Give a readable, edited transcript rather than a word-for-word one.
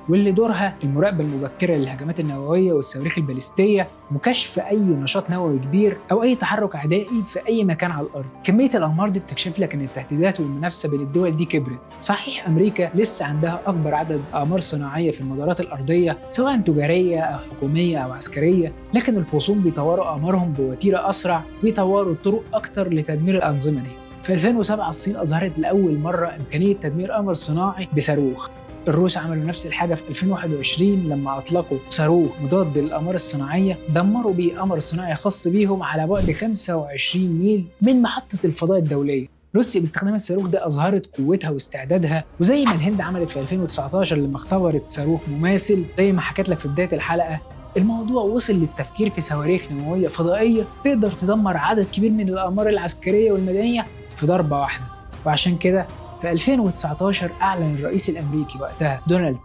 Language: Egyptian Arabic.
واللي دورها المراقبة المبكرة للهجمات النووية والصواريخ الباليستية وكشف أي نشاط نووي كبير أو أي تحرك عدائي في أي مكان على الأرض. كمية الأقمار دي بتكشف لك إن التهديدات والمنافسة بين الدول دي كبرت. صحيح أمريكا لسه عندها أكبر عدد أقمار صناعية في المدارات الأرضية، سواء تجارية أو حكومية أو عسكرية، لكن الخصوم بيطوروا أقمارهم بوتيرة أسرع ويطوروا طرق أكتر لتدمير الأنظمة دي. في 2007 الصين أظهرت لأول مرة إمكانية تدمير قمر صناعي بصاروخ. الروس عملوا نفس الحاجة في 2021 لما أطلقوا صاروخ مضاد للأقمار الصناعية دمروا بيه قمر صناعي خاص بيهم على بعد 25 ميل من محطة الفضاء الدولية. روسيا باستخدام الصاروخ ده أظهرت قوتها واستعدادها، وزي ما الهند عملت في 2019 لما اختبرت صاروخ مماثل زي ما حكيت لك في بداية الحلقة. الموضوع وصل للتفكير في صواريخ نووية فضائية تقدر تدمر عدد كبير من الأقمار العسكرية والمدنية في ضربة واحدة. وعشان كده في 2019 أعلن الرئيس الأمريكي وقتها دونالد